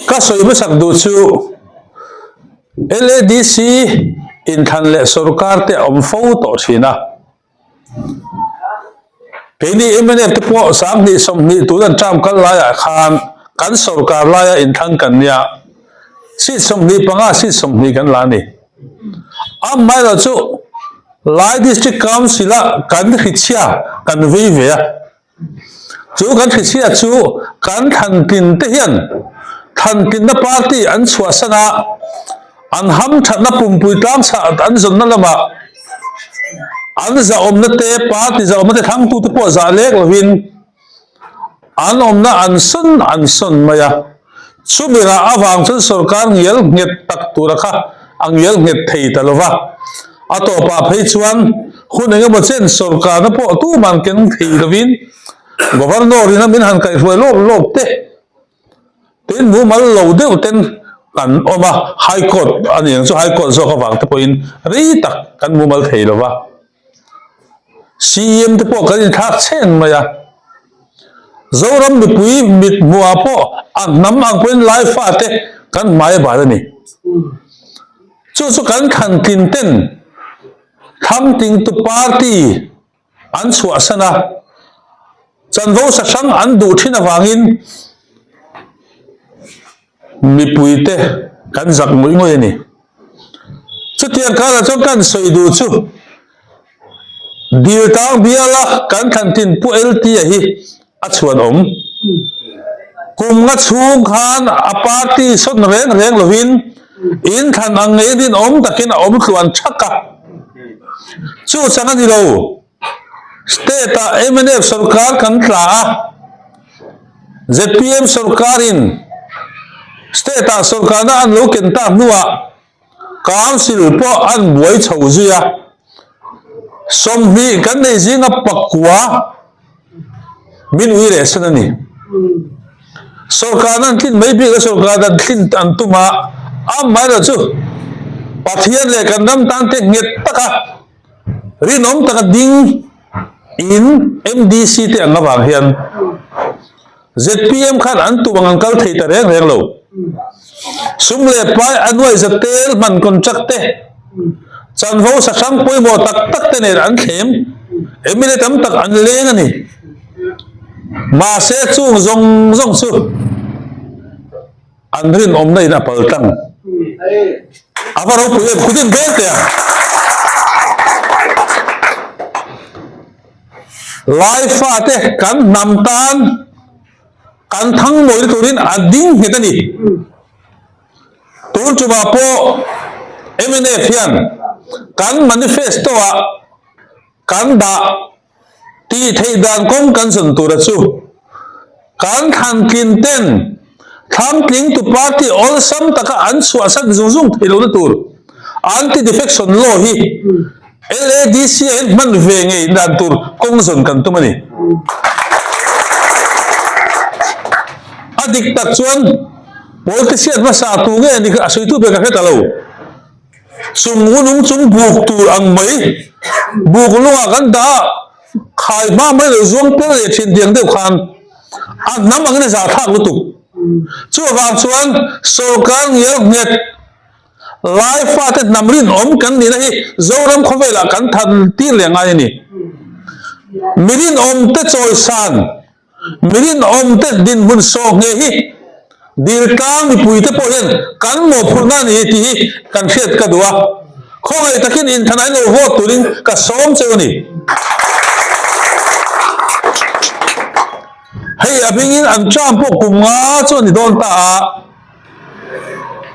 Ka sawi hmasak duh chu LADC inthlan leh sorkar te a awm fo tawh thin a. Keini mnf te pawh 20 20 tun an term kal laiah khan kan sorkar laia inthlang kan nia, seat 25 seat 20 kan la a ni. Amaherawhchu Lai District Council-a kan hrichhia kan vei ve a, Chu kan hrichhia chu kan thlantlin te hian thlantlinna party an chhuahsan a, an hamthatna pumpui tlangchhah an zawnna lamah an zahawmna te, party zahawmna te thlangtute pawh zah lek lovin an awmna an sawn an sawn mai a. Chumi rah avang chuan sorkar ngial nghet tak tura kha a ngial nghet thei ta lova, a tawpah phei chuan hun engemaw chen sorkarna pawh tuman keng thei lovin Governor in a min han kaihhruai lawp lawp te tin mumal lo deuh ten kan awm a, High Court a ni ang chu High Court zawk avang te pawhin rei tak kan mumal thei lova. CEM te pawh kan inthlak chhen mai a, Zoram mipui mit hmuhah pawh a hnam ang pawhin Laifa te kan hmai a bal a ni. Chu chu kan thlantlin ten thlamtingtu party an chhuahsan a, chanvo sahrang an duh thin avangin mipui te kan zak ngawih ngawih a ni. Chutiang karah chuan kan sawi duh chu dil tang biala kan thlan tin Pu LT-a hi a chhuan awm. Kum nga chhung khan a party sawn reng reng lovin in thlan ang ngei rinawm takin a awm tluan thak a. Chu chang a ni lo. State-ah mnf sorkar kan tla a, zpm sorkarin state-ah sorkarna an lo ken tak hnuah council pawh an buai chho zui a, 20 kan nei zinga pakua min ui leh san a ni. Sorkarna an tlin mai bik a, sorkarna an tlin an tum a, amaherawhchu Pathian leh kan ram tan te nghet taka Rinawm taka ding in MDC te ang avang hian zpm khan an tum ang an kal thei ta reng reng lo. Sum leh pai a nuai za tel hman contract te, chanvo sahrang pawimawh tak tak te nen an thlem, mla tam tak an leng a ni. Mahse chung zawng zawng chu An rinawmna in a pal tlang. A va ropui em, kut in bel teh ang. Lai fate kan hnam tan kan thang mawi turin a ding nghet a ni. Tun tumah pawh mnf hian kan manifesto ah kan dah Tih theih dan kawng kan zawn tura chu kan thlantlin ten thlamtlingtu party awlsam taka an chhuahsan zung zung theih lohna tur anti-defection law hi LADC ah hian hman ve ngei dan tur kawng zawn kan tum a ni. A dik tak chuan politician hmasa tu nge ni kha a sawitu ber ka hre ta lo. Chung ngunung chung buk tur ang mai, buk lungah kan dah a, khai hma mai lo zuang pel leh thin tiang deuh khan a hnam angin a zahthlak lutuk. Chuvang chuan sorkar ngial nghet lai fate hnam rinawm kan nihna hi Zoram khawvelah kan than tir leh ngai a ni. Mi rinawmte chawisan Mi rinawmte dinhmun sawhnge hi Diltlang mipuite pawh hian kan mawhphurhna a ni tih hi kan hriat ka duh a, khawngaih takin inthlan ain lo vote turin ka sawm cheu a ni. Hei a hmingin an term pawh kum nga chu a ni dawn ta a,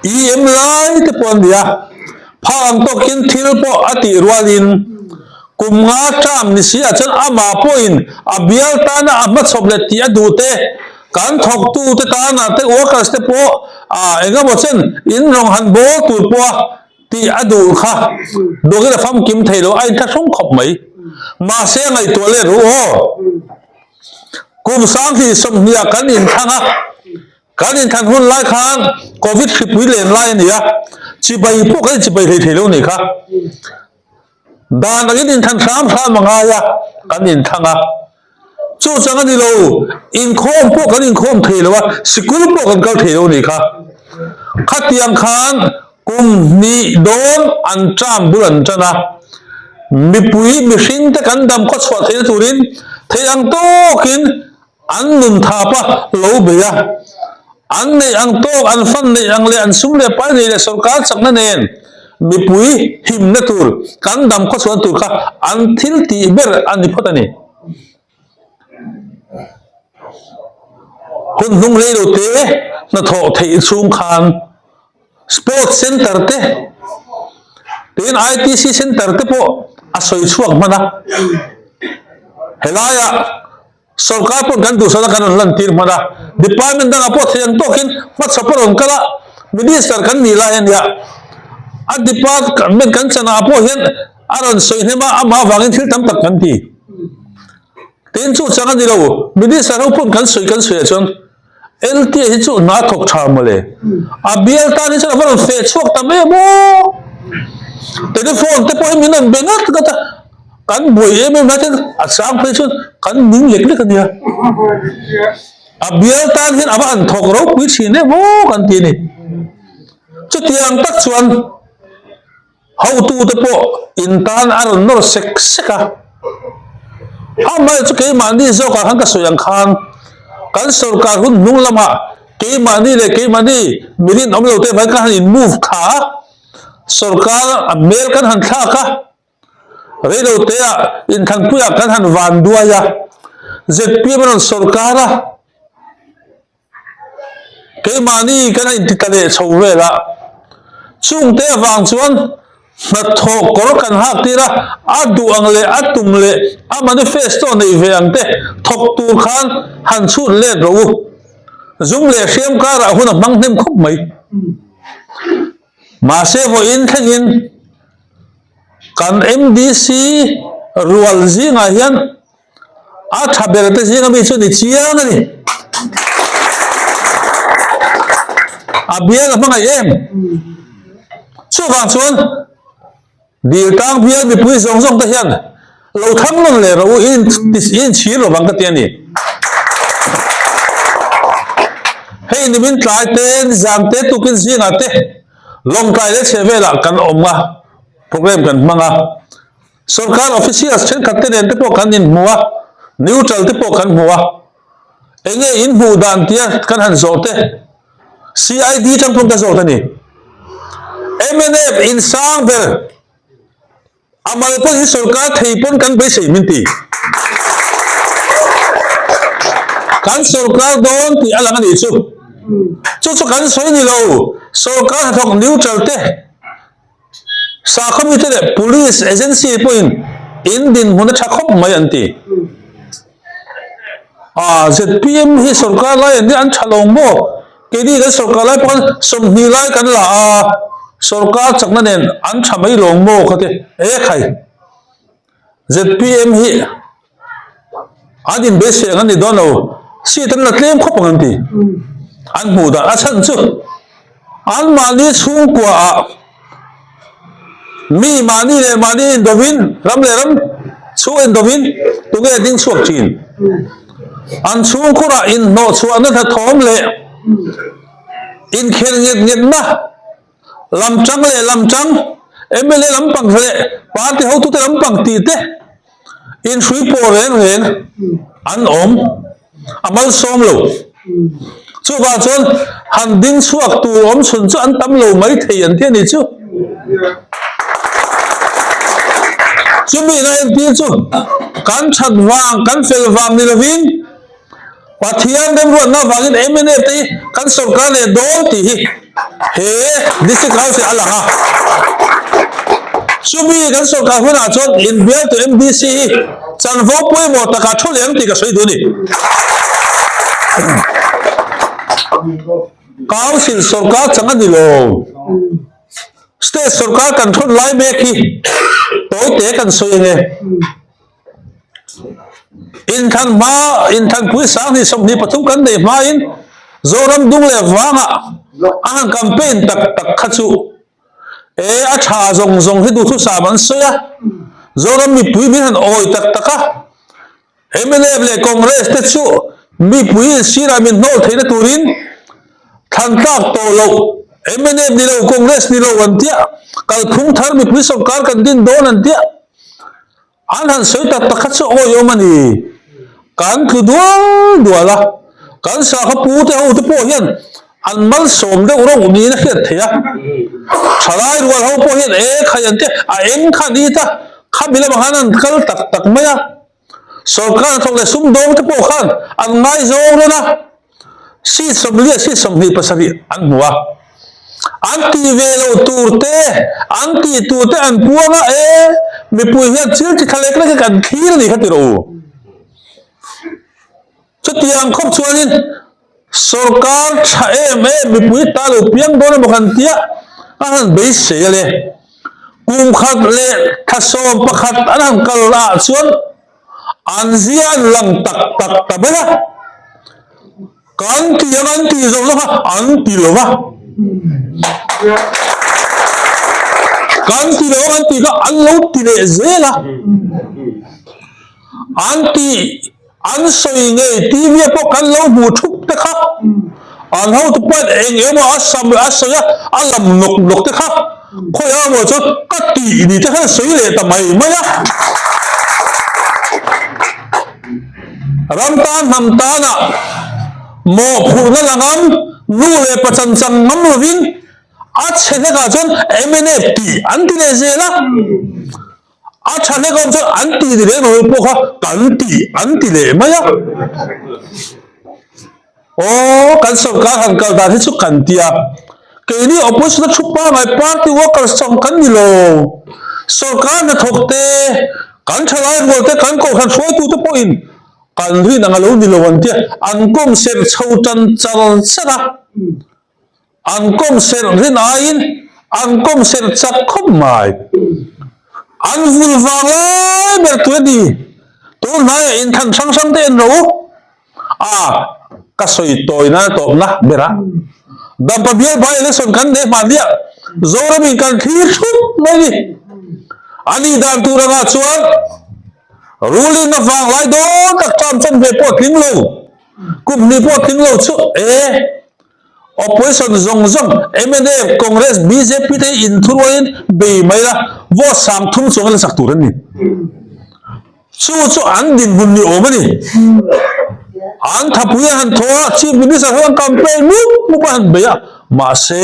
EM lai te pawh an ni a, phak ang tawkin thil pawh a tih rualin kum nga term ni si ah chuan amah pawhin a bial tana a hmachhawp leh tih a duh te, kan thawktu te tana te workers te pawh ah eng emaw chen in rawng han bawl tur pawh a tih a duh kha duhkin a famkim thei lo a inthlahrung khawp mai. Mahse a ngaihtuah let ru aw. Kum 2020 ah kan inthlang a. Kan inthlan hun lai khan Covid hripui len lai a ni a, chibai pawh kan inchibai hlei thei lo nih kha. Dan angin inthlan hram hram a ngai a, kan inthlang a. Chu chang a ni lo, inkhawm pawh kan inkhawm thei lo a, sikul pawh kan kal thei lo a nih kha. Khatiang khan kum hnih dawn an term bul an tan a, mipui mihring te kan dam khawchhuah theihna turin theih ang tawkin an nun thap a lo bei a, an neih ang tawk, an fan neih ang leh an sum leh pai neih leh sorkar chakna nen mipui himna tur, kan dam khawchhuahna tur kha an thil tih ber a ni phawt a ni. Hun hnung hlei lo te hnathawh theih chhung khan Sports Center te tin ITC Center te pawh a sawi chhuak hman a, helaiah sorkar pawn kan duhsakna kan rawn lantir hman a, department dangah pawh thei ang tawkin hmachhawp a rawn kal a, Minister kan nih lai a nia, a department kan chanah pawh hian a rawn sawi hnem a, amah avangin thil tam tak kan ti. Tin chu chang a ni lo, Minister ho pawn kan sawi kan sawiah chuan LTA hi chu hna thawk tha mawle. A bial tan hi chuan a va rawn feh chhuak ta mai maw? Telephone te pawh hi min rawn be ngat ngat a, kan buai em em lai te a chang phei chuan kan ning lek lek a nia. A bial tan hian a va han thawk ropui thin em maw kan ti a ni. Chutiang tak chuan. Hotute pawh in tan a rawn nawr sek sek a, amaherawhchu chu keimahni zawkah khan ka sawi ang khan kan sorkar hun hnung lamah keimahni leh keimahni mi rinawm lo te vangin kan han in move thla a, sorkar a hmel kan han thlak a, reiloteah inthlanpuiah kan han vanduai a, zpm a rawn sorkar a. Keimahni kan inti ta leh chho vel a, chungte avang chuan hnathawh kawr kan hak tir a, a duh ang leh a tum leh a manifesto nei ve ang te thawk tur khan han chhut let rawh u. Zum leh hriam karah hun a hmang hnem khawp mai. Mahse vawiin thlengin kan MDC rual zingah hian A tha ber te zinga mi chu ni chiang a ni. A bial a hmangaih em? Chuvang chuan dil tang bial mipui zawng zawng te hian lo thang nawn leh rawh u in inchhir lo vang ka ti a ni. Hei nimin tlai te, nizan te, tukin zingah te lawngtlai leh chheh velah kan awm a, program kan hmang a. Sorkar officials thenkhat te nen te pawh kan inhmu a, neutral te pawh kan hmu a, enge in hmuh dan tia kan han zawh te, CID tang pawn ka zawt a ni. Mnf in sang ber, a mal pawn in sorkar thei pawn kan beisei min ti. Kan sorkar dawn tih a lang a nih chu. Chu chu kan sawi ni lo, sorkar hnathawk neutral te, Sakhaw mite leh Police agency pawhin in dinhmun a tha khawp mai an ti. Ah, zpm hi sorkar lai an an tha lo maw? Keini kan sorkar lai pawh khan 20 lai kan la a, sorkar chakna nen an tha mai lo maw ka ti. E khai, zpm hi An inbeisei ang an ni dawn lo, seat an la tlem khawp ang an ti. An hmuh dan a chhan chu anmahni chhungkuaah mi mahni leh mahni indawin ram leh ram chhung indawin tunge ding chhuak thin. An chhungkhurah inhnawhchhuahna hnathawm leh inkhelh nget ngetna Lamtang leh lamtang, mla lampang leh party hotute lampang tih te inhrui pawh reng reng an awm a malsawm lo. Chuvang chuan han ding chhuak tur awm chhun chu an tam lo mai thei an ti a ni chu. Chumi na entir chu kan that vang, kan fel vang ni lovin, Pathian remruatna avangin mnf te hi kan sorkar leh dawn tih hi he District House hi a lang a. Chumi kan sorkar hunah chuan inbialtu MDC hi chanvo pawimawh takah thu leh ang tih ka sawi duh a ni. Council sorkar chang a ni lo. State sorkar kan thawn lai mek hi tawite kan sawi ange. Inthlan hma, inthlanpui 2023 kan neih hmain Zoram dung leh vangah a han campaign tak tak kha chu e a tha zawng zawng hi duhthusam an sawi a, Zoram mipui min han awi tak tak a. Mnf leh Congress te chu mipui in sirah min hnawl theihna turin thlan tlak tawh loh mnf ni lo Congress ni lo an tia, kalphung thar mipui sawrkar kan din dawn an tia. An han sawi tak tak kha chu awihawm a ni. Kan tlu dual dual a, kan sakhaw pu te ho te pawh hian an malsawm deuh rauh niin a hriat theih a. Thalai rual ho pawh hian e khai an tia, a eng kha an it a, khami lamah khan an kal tak tak mai a. Sawrkar hnathawk leh sumdawng te pawh khan an ngaizawng rawn a. Seat 40 seat 27 an hmu a, an tih ve loh tur te, an tih tur te an puang a, e mipui hian thil chi thla lek lek hi kan thlir a ni kha ti rawh u. Chutiang khawp chuanin sorkar tha em em mipui ta lo piang dawn emaw kan tia a han beisei a le. Kum khat leh thla 11 an han kal ah chuan An zia an lang tak tak ta mai a, kan ti ang an tih zawh zawk a, an ti lo va. Kan ti lo ang an tih kha an lo ti leh zel a, an ti an sawi ngei TV ah pawh kan lo hmuh thup te kha, an hotu pawn eng emaw a sam a sawi a, a lam nawk nawk te kha. Khawi a maw chuan ka tih ni te khan sawi leh ta mai mai a. Ram tan hnam tanah mawhphurhna la ngam, nu leh pa chan chan ngam lovin a chhe hlekah chuan mnf tih an ti leh zel a. A tha hlek awm chuan an tih ni reng lo pawh kha kan tih an ti leh mai a. Aw, kan sorkar han kal dan hi chu kan ti a, keini opposition a thu pangngai party workers chang kan ni lo. Sorkar hnathawk te, kan thalai rual te, kan kohhran hruaitu te pawhin kan rin ang a lo ni lo an ti a, an kawm serh chho tan char char a, an kawm serh rin aiin an kawm serh chak khawp mai. An vul vang lai ber tui a ni. Tun hnaiah inthan hrang hrang te en rawh u. A, ka sawi tawi nan a tawpna ber a. Dampa bial by election kan nei hman diah Zoramin kan thlir thup mai ni. A nih dan tur angah chuan ruling avang lai dawn tak term chanve pawh tling lo, kum hnih pawh tling lo chu e opposition zawng zawng mnf, Congress, bjp te hi inthurualin bei mai la vote 30 chuang a la chak tur an ni. Chu chu an dinhmun ni awm a ni. An thapui an han thaw a, Chief Minister ho an campaign mup mup a han bei a, mahse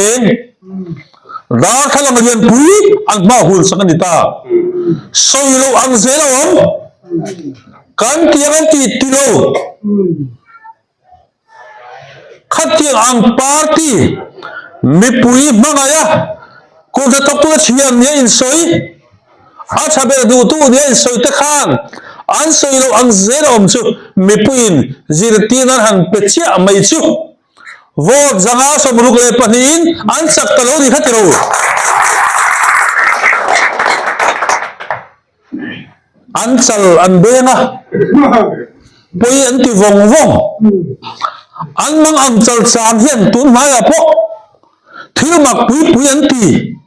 darthlalang lianpui an hma hun sak a ni ta. Sawi loh ang zel a awm. Kan tih ang an tih ti lo. Khatiang ang party mipui hmangaih a kut hnathawktute thiam nia insawi, a tha ber duhtu nia insawi te khan an sawi loh ang zel a awm chu mipuiin zirtirna an han pe chiah mai chu vote 562 in an chak ta lo ni kha ti ro. An chal an beng a, pawi an ti vawng vawng. An mang ang chal chang hian tun hnaiah pawh thil mak pui pui an ti.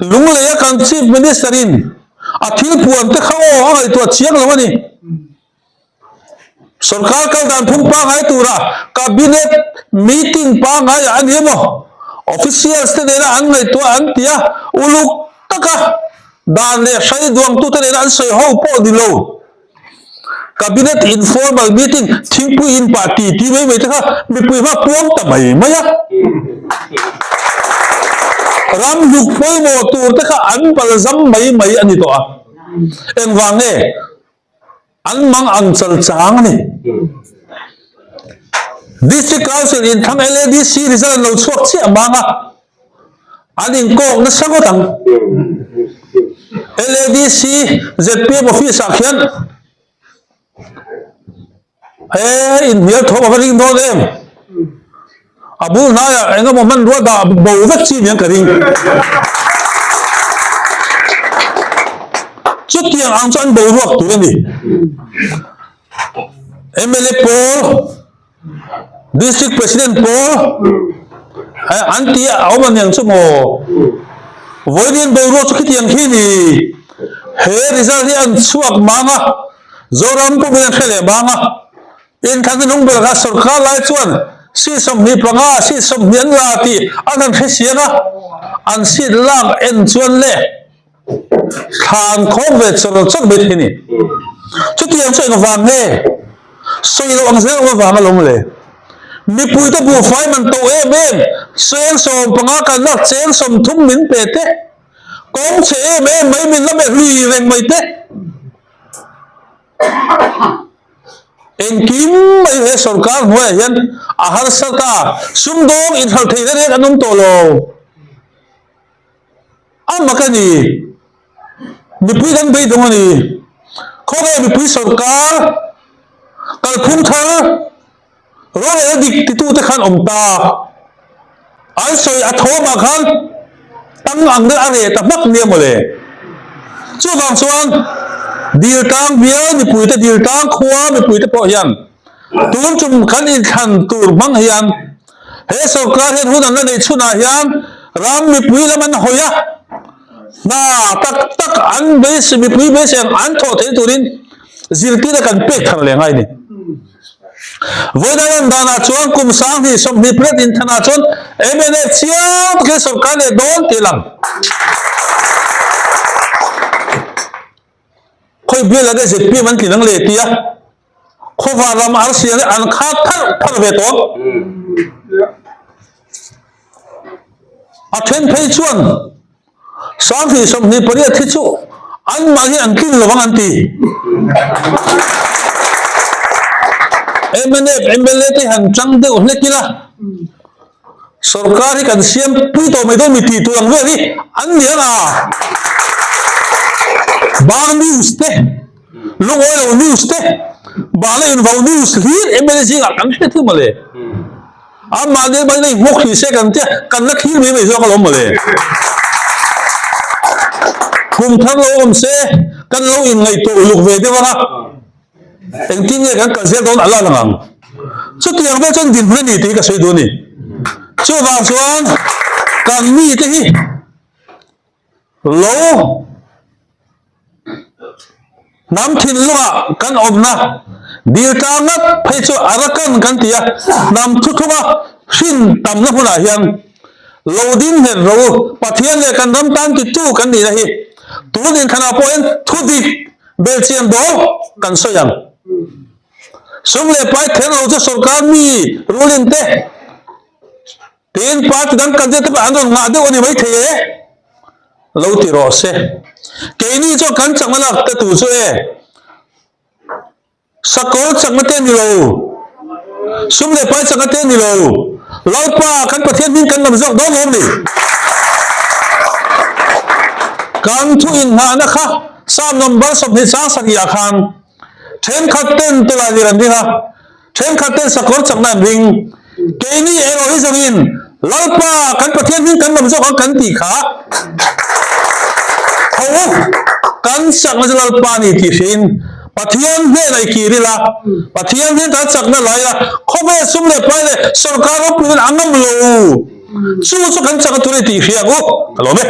Lungleia kan Chief Minister in a thil puan te kha aw a ngaihtuah chiang lo a ni. Sorkar kal dan phung pangngai tura Cabinet meeting pangngaiah a ni emaw, officials te nena an ngaihtuah an ti a, uluk taka dan leh hrai duangtute nena an sawi ho pawh ni lo. Cabinet informal meeting thingpui in pah ti ti mai mai te kha mipui hma puang ta mai mai a. Ram hluk pawimawh tur te kha an palzam mai mai a ni tawh a. Engvang nge? An mang ang chal chang a ni. District Council inthlang LADC result an lo chhuak chiah mang a, an inkawk nasa ngawt ang. LADC zpm office ah khian He inhnial thawm a va ring dawn em? A bul hnaiah eng emaw hmanrua dah bo vek chi niang ka ring. Chutiang ang chu an boruak tur a ni. MLA pawl, District President pawl, an ti a awm aniang chu maw? Vawiin boruak chu khitiang khi ni. He result hi an chhuak mang a. Zoram pumin an hre leh bang a, inthlan hnuhnung ber kha sorkar lai chuan seat 25, seat 20 an la tih an han hre siang a, an seat lak en chuan le thla an khawm ve chawr chawr mai thei a ni. Chutiang chu engvang nge? Sawi loh ang zel awm avang alawm le. Mipuite buhfai man to em em, cheng 15 kan lak cheng 30 min pe te, kawng chhe em em mai min la melh lui reng mai te. Engkim mai he sorkar hnuaiah hian a harsa ta, sumdawng inhralh theihna reng an awm tawh lo. A mak a ni. Mipui kan beidawng a ni. Khawnge mipui sorkar kalphung thar rorelna dik titute khan awm ta. An sawi a thawmah khan tang ang deuh a reh ta hmak nia mawle. Chuvang chuan Diltlang bial mipuite Diltlang khua mipuite pawh hian tun tum kan inthlan tur hmang hian he sorkar hian hun an la neih chhunah hian ram mipui lam an hawi a, hna tak tak an beisei mipui beisei ang an thawh theih turin zirtirna kan pek thar leh ngai a ni. Vawiina lan danah chuan kum 2020 pret inthanah chuan mnf chiang takin sorkar leh dawn tih a lang. Khawi bial anga zpm an tlin ang leh tia khawvar lam arsi ang an khak pharh pharh ve tawh. A then phei chuan 2028 hi chu anmahni an tlin lo ang an ti. Mnf mla te han tang deuh hlek ila sorkar hi kan siam pui tawh mai dawn mi tih tur ang vel hi an ni ang a. Bar news te, lungawi lo news te, bana invo news hlir mla zingah kan hre thung mawle. Amah nen mahni in nghawk thli se kan tia kan la thlir mai mai zawk alawm mawle. Kum thar lo awm se kan lo inngaihtuah uluk ve deuh ang a, engtin nge kan kal zel dawn a la lang ang. Chutiang vel chuan dinhmun a ni tih hi ka sawi duh a ni. Chuvang chuan kan mite hi Lo hnam thinlungah kan awmna dil tlang ngat phei chu Arakan kan ti a, hnam thuthunga hrin tamna hmunah hian lo ding nghet ro u, Pathian leh kan ram tan titu kan nihna hi tun inthlanah pawh hian thudik belhchian dawl kan sawi ang. Sum leh pai kher lo chu sorkar mi ruling te. Tin, party dang candidate te pawh an rawn ngah deuh a ni maithei e, lo ti rawh se. Keini chuan kan chakna lak te tur chu e, sakawr chakna te a ni lo, sum leh pai chakna te a ni lo, Lalpa kan Pathian hming kan lam zawk dawn lawm ni. Kan thu inngahna kha Psalm number 20 sang sarihah khan thenkhat ten tula lir an ring a, Thenkhat ten sakawr chakna an ring. Keini erawh hi zawngin Lalpa kan Pathian hming kan lam zawk ang kan tih kha tho u, kan chakna chu Lalpa a ni tih hriin Pathian hnenah i kir ila, Pathian hnen kan chakna lai ila, khawvel sum leh pai leh sorkar ropuiin a ngam lo. Chu chu kan chakna tur a ni tih hria ang u. Ka lawm e.